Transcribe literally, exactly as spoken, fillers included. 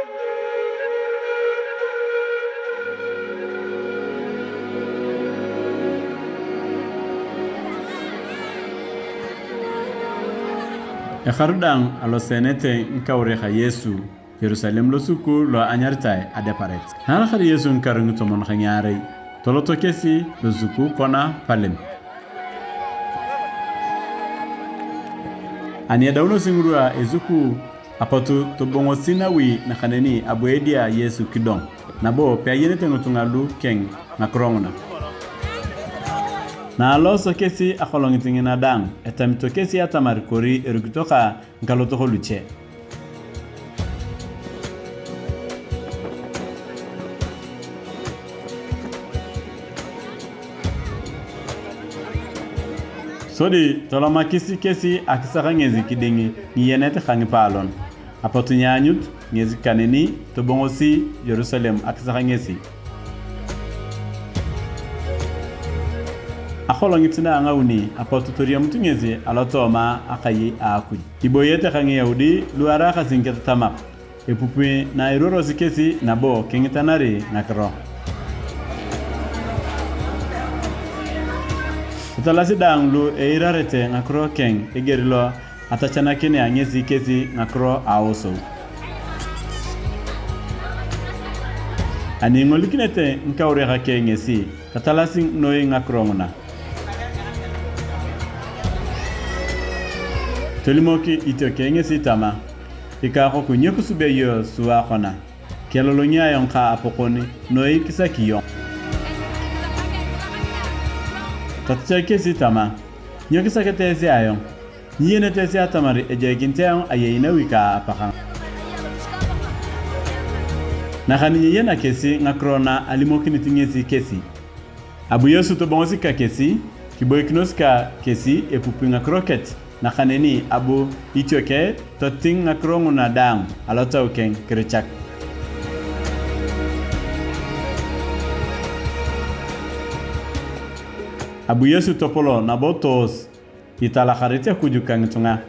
Ekaru daang aloseenete ngikauriak a Yesu Yerusalem losuku lo anyaritai Adeparet. Na alakar Yesu ngikaru ngitomon ka ngiarei, toloto kesi losuku kona Palem. Ani edaunosi ngirwa esuku, apot tobongosi nawi nakaneni abu edia Yesu kidong, nabo peayenete ngitunga lu keng ngakiro nguna. Na aloso kesi akolongit ngina daang, etamito kesi atamar kori erukito ka ngikalotok luche. Sodi tolomakis kesi akisak ngesi kiding ngiyenet ka ngipaalon, apot nyeanyut ngesi kaneni tobongosi Yerusalem akisak ngesi. Akolongit na a ngauni apot toriamut ngesi alotooma akai a Akuj. Iboyete ka Ngiyaudi lu araakasi ngiketatamak, epupui na iruorosi kesi nabo kingitanari ngakiro. Tatalasi daang lu eirarete ngakiro keng eger lo atachanakinea ngesi kesi ngakiro a aosou. Ani ingolikinete ngikauriak keng ngesi, tatalasi noi ngakiro nguna. Tolimok itiokeng ngesi tama, "Ikakoku, nyo kisubea iyong sua kona? Kialolongi ayong ka apokon noi kisaki iyong." Tatachak kesi tama, "Nyo kisakete esi ayong? Nyiyenete esi atamar ejoikinit ayong ayei nawi ka apakang?" Nakaneni nyeyena kesi ngakiro na alimokinit ngesi kesi. Abu Yesu tobongosi ka kesi, kiboikinos ka kesi epupui ngakiro kech, nakaneni abu itioke toting ngakiro nguna daang alotau keng kirichak. Abu Yesu topolo nabo toos italakarit Akuj ka ngitunga.